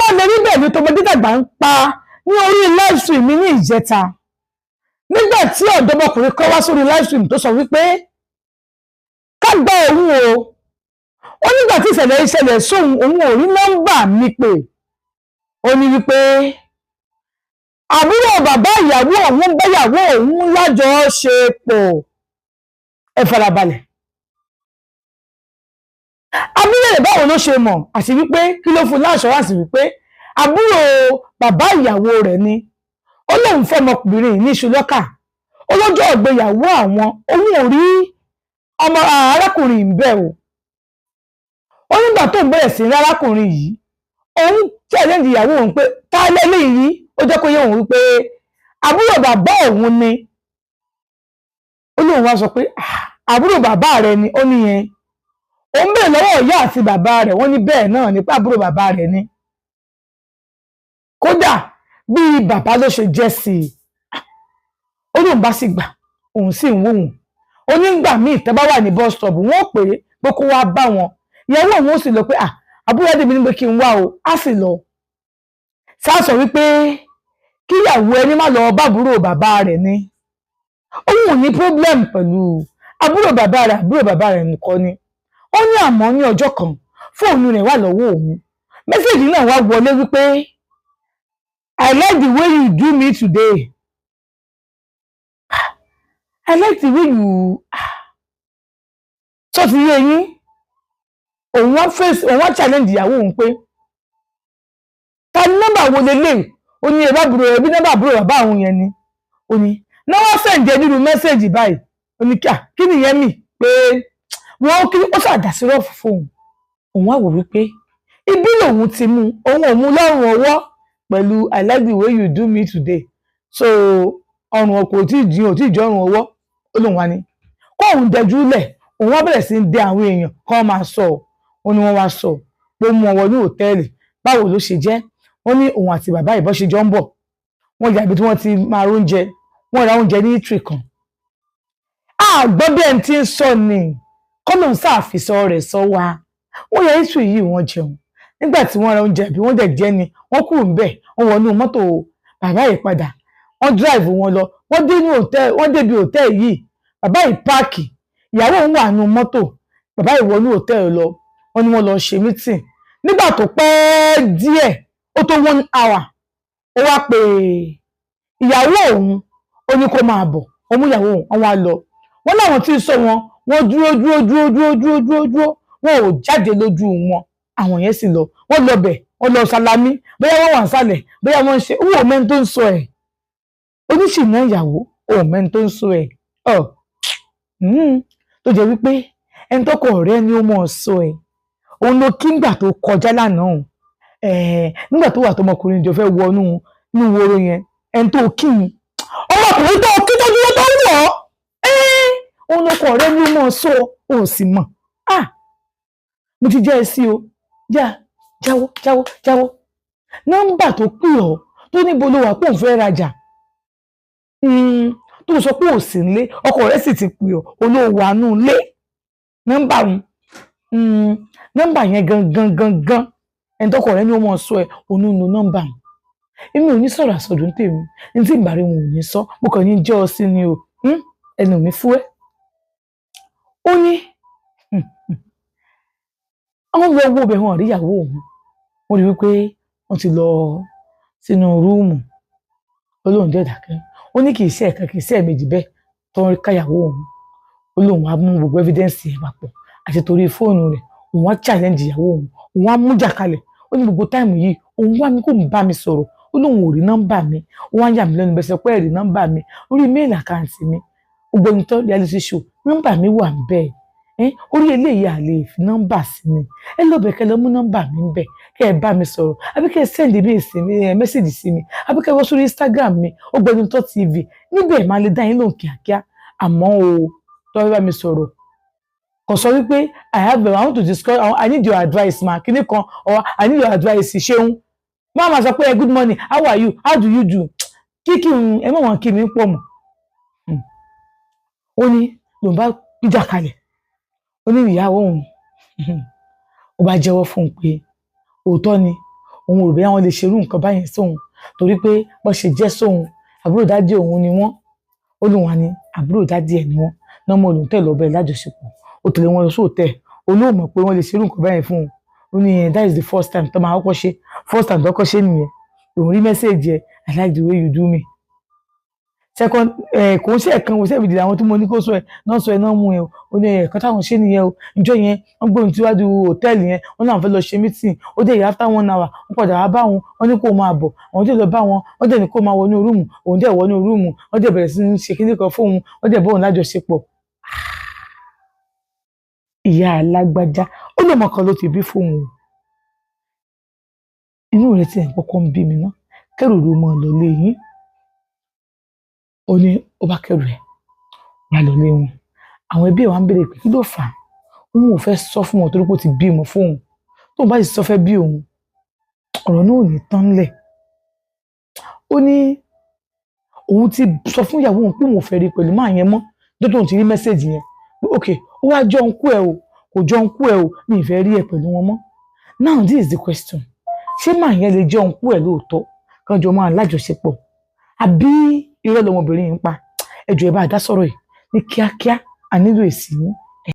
Wá lè rí bẹ́ẹ̀ ni tọmọdé dàgbà ń pa ní orí live stream mi ní ìjẹta, nígbà tí ọ̀dọ́mọkùnrin kan wá sórí live stream tó sọ wípé ká gba òun o. Ó nígbà tí ìṣẹ̀lẹ̀ ìṣẹ̀lẹ̀ sóhun, òun ò rí nọ́mbà mi pè. Ó ní wípé àbúrò bàbá ìyàwó òun báyàwó òun lájọṣepọ̀. Ẹ farabalẹ̀. Abúlé rẹ̀, báwo ló ṣe mọ̀ àti wípé kí ló fún l'assurance wípé àbúrò bàbá ìyàwó rẹ̀ ni? Ó lóun fọmọkùnrin ní iṣu lọ́kà. Ó lọ́jọ́ ìgbéyàwó àwọn, òun ò rí ọmọ arákùnrin ń bẹ̀ o. Ó nígbà tó ń bẹ̀rẹ̀ sí ní arákùnrin yìí, òun challenge ìyàwó òun pé tá lẹ́lẹ́ yìí. Ó jẹ́ kó yé òun wípé àbúrò bàbá òun ni. Ó lóun wá sọ pé, "Ah, àbúrò bàbá rẹ̀ ni?" Ó níyẹn. Òun bèèrè lọ́wọ́ ìyá àti bàbá rẹ̀, wọ́n ní bẹ́ẹ̀ náà ní pé àbúrò bàbá rẹ̀ ni, kódà bí bàbá ló ṣe jẹ́ sí i. Ó lóun bá sì gbà, òun sì ń wòun. Ó nígbà míì tẹ́ bá wà ní bus stop, wọ́n ó pè é pé kó wá bá wọn. Ìyàwó òun ó sì lọ pé, "Ah, àbúrò ẹ̀dẹ̀ mi ní pé kí n wá o." Á sì lọ sáà sọ wípé kíyàwó ẹni má lọ bábúrò bàbá rẹ̀ ni. Òun ò ní problem pẹ̀lú àbúrò bàbá rẹ̀, àbúrò bàbá rẹ̀ nìkan ni. Ó ní àmọ́ ní ọjọ́ kan, fóònù rẹ̀ wà lọ́wọ́ òun, message náà wá wọlé wípé, "I like the way you do me today. I like the way you." Tó ti yé yín, òun wá face, òun wá challenge ìyàwó òun pé ta ni, nọ́mbà wo lélẹ̀? Ó ní ẹ̀bá àbúrò ẹbí, nọ́mbà àbúrò bàbá àwọn yẹn ni. Ó ní náà wá send ẹ nínú message báyìí. Ó ní kíá, kí nìyẹn mì pé wọ́n kí ó ṣàdásí rough fóun. Òun wá wò wípé ibi lòun ti mú òun, ò mú lọ́rùn ọwọ́ pẹ̀lú "I like the way you do me today." So ọrùn ọkọ̀ ò tí ì dín, ò tí ì jọrùn ọwọ́. Ó lóun wá ní kó òun dẹjú lẹ̀, òun wá bẹ̀rẹ̀ sí í dẹ àwọn èèyàn kán máa sọ. Ó ní wọ́n wá sọ pé ó mú ọwọ́ ní hòtẹ́ẹ̀lì. Báwo ló ṣe jẹ́? Wọ́n ní òun àti bàbá ìbọn ṣe jọ ń bọ̀, wọ́n yà ibi tí wọ́n ti máa róúnjẹ, wọ́n ra oúnjẹ ní eatery kan. Àgbọ́ bí ẹni tí ń sọ ni kọ́nà sáàfisọ rẹ̀ sọ wá. Wọ́n yẹ eatery yìí, wọ́n jẹun. Nígbà tí wọ́n ra oúnjẹ bí wọ́n dẹ̀ jẹ́ ni wọ́n kúrò ńbẹ̀, wọ́n wọnú mọ́tò bàbá yìí padà, wọ́n drive wọn lọ. Wọ́n dé ní hòtẹ́ẹ̀lì, wọ́n débi hòtẹ́ẹ̀lì yìí, bàbá yìí park, ìyàwó òun wà nínú mọ́tò. Bàbá yìí wọnú hòtẹ́ẹ̀lì lọ. Wọ́n ní wọ́n lọ ṣe meeting. Nígbà tó pẹ́ díẹ̀, ó tó one hour, ó wá pé ìyàwó òun, ó ní kó máa bọ̀. Ó mú ìyàwó òun, wọ́n wá lọ. Wọ́n láwọn tí ń sọ wọn, wọ́n dúró dúró dúró dúró dúró dúró dúró, wọn ò jáde lójú wọn. Àwọn yẹn sì lọ, wọ́n lọ bẹ̀, wọ́n lọ sálámí, bóyá wọ́n wà ń sàlẹ̀, bóyá wọ́n ń ṣe owó mẹ́ni tó ń sọ ẹ̀. Oníṣìná ìyàwó ò mẹ́ni tó ń sọ ẹ̀ ọ̀ tó jẹ́ wípé ẹni tọkọ ọ̀rẹ́ ni ó mọ̀ ọ́ sọ ẹ̀. Òun ló kí ngbà tó kọjá lánàá òun nígbà tó wà tọmọkùnrin jọ fẹ́ wọnú inú woro yẹn. Ẹni tó kí ni ọmọkùnrin tó kí tó dúró tó ń wọ̀ ọ́, òun lọkọ ọ̀rẹ́ ni ó mọ̀ ọ́ sọ, ò sì mọ̀. Ah, mo ti jẹ́ ẹ sí o. Já jáwọ́, jáwọ́, jáwọ́. Nọ́mbà tó pè ọ́ tó níbo ló wà pé òun fẹ́ rajà, tó sọ pé ò sí nílé, ọkọ rẹ̀ sì ti pè ọ́, olóòwò àánú lé nọ́mbà òun, nọ́mbà yẹn gangan gangan, ẹni tọkọ rẹ̀ ní ó mọ̀ sọ ẹ, òun ló nọ́mbà òun. Èmi ò ní sọ̀rọ̀ àsọdùn tèmi ní tí ìbàrí wọn ò ní sọ. Mo kàn ní jẹ́ ọ sí ni o. Ẹnu mi fúẹ́. Ó ní àwọn lọ wo bẹ̀, wọn rí ìyàwó òun. Wọ́n rí wípé wọ́n ti lọ sínú room. Ó lóun dẹ̀ dákẹ́. Ó ní kì í ṣe ẹ̀kan, kì í ṣe ẹ̀mejì bẹ́ẹ̀ tó ń káyàwó òun. Ó lóun á mú gbogbo evidence yẹn papọ̀ àti torí fóònù rẹ̀, òun á challenge ìyàwó òun, òun á mú jà kalẹ̀. Ó ní gbogbo time yìí, òun wá mi kó bá mi sọ̀rọ̀, ó lóun ò rí nọ́mbà mi. Ó wá ń yà mí lẹ́nu bẹ́sẹ̀ pé ẹ̀rí nọ́mbà mi orí mail account mi, Ògbónitọ́ reality show, nọ́mbà mi wà ń bẹ́ẹ̀. Orí eléyìí à lè fi nọ́mbà sí ni. Ẹ lọ bẹ̀, kẹ́ lọ mú nọ́mbà mi ń bẹ̀, kẹ́ ẹ bá mi sọ̀rọ̀, àbí kẹ́ ẹ send mi sí mi ẹ message sí mi, àbí kẹ́ ẹ wọ sórí Instagram mi, Ògbónitọ́ TV. Níbẹ̀ máa lè dá yín lóhùn kíákíá. Àmọ́ o tó bá mi sọ̀rọ̀, kò sọ wípé I want to discuss, I need your advice ma kíní kan or I need your advice. Ṣeun má máa sọ pé, "Good morning, how are you, how do you do?" Kíkì ẹ mọ̀ wọn kí mi pọ̀ mọ́. Ó ní lòun bá gbíjà kalẹ̀. Ó ní ìyàwó òun, ó bá jẹ́wọ́ fún un pé òótọ́ ni. Òun ò rò bóyá wọ́n lè ṣerú nǹkan báyẹn sóun, torí pé wọ́n ṣe jẹ́ sóun, àbúrò daddy òun ni wọ́n. Ó lóun wá ní àbúrò daddy ẹ̀ ni wọ́n náà mọ̀ lòun tẹ̀lé ọbẹ̀ lájọṣepọ̀. Ó tẹ̀lé wọn lọ sí hotel. Olóòmọ̀ pé wọ́n lè ṣerú nǹkan báyẹn fún un. Ó ní yẹn, that is the first time tó máa kọ́kọ́ ṣe. First time tó kọ́kọ́ ṣe nìyẹn. Òun rí message ẹ̀, "I like the way you do me." Second ẹ, kò ń ṣe ẹ̀kan kò ṣe ìbìdì àwọn tí mo ní kó sọ ẹ náà, sọ ẹ náà mú ẹ o. Ó ní ẹ̀ẹ̀kan táwọn ṣe nìyẹn o. Ìjọ yẹn, wọ́n gbóhùn tíwájú hotel yẹn, wọ́n náà fẹ́ lọ ṣe meeting. Ó dé yìí, after one hour, wọ́n padà wá bá wọn. Wọ́n ní kó máa bọ̀. Àwọn tó lọ bá wọn, wọ́n dẹ̀ ní kó máa wọnú room. Òun dẹ̀ wọnú room, wọ́n dẹ̀ bẹ̀rẹ̀ sí ní ṣe kíní kan fóun, wọ́n dẹ̀ bóun lájọṣepọ̀. Ìyá alágbájá, ó lọ́mọ kan ló ti bí fóun o. Inú rẹ̀ ti ẹ̀ kọ́kọ́ ń bí mi ná, kẹ́rù ló mọ́ lọ lé yín. Ó ní ó bá kẹ́rù ẹ̀ wá lọ lé wọn. Àwọn ẹbí ẹ̀ wá ń béèrè pé kí ló fà á. Òun ò fẹ́ sọ fún wọn torí pé ó ti bímọ fóun. Tóun bá sì sọ fẹ́ bí òun, ọ̀rọ̀ náà ò ní tán lẹ̀. Ó ní òun ti sọ fún ìyàwó òun pé òun ò fẹ́ rí pẹ̀lú máa yẹn mọ́ tó tóun ti rí message yẹn pé ok, ó wá jọ ń kú ẹ o, kò jọ ń kú ẹ o, mi ì fẹ́ rí ẹ pẹ̀lú wọn mọ́. Now this is the question: ṣé máa yẹn lè jẹ́ òun kú ẹ lóòótọ́, kan jọ máa lájọṣepọ̀, àbí irọ́ lọmọbìnrin yìí ń pa? Ẹ jọ̀ọ́, ẹ bá a dá sọ̀rọ̀ yìí ní kíákíá, a nílò èsì yín.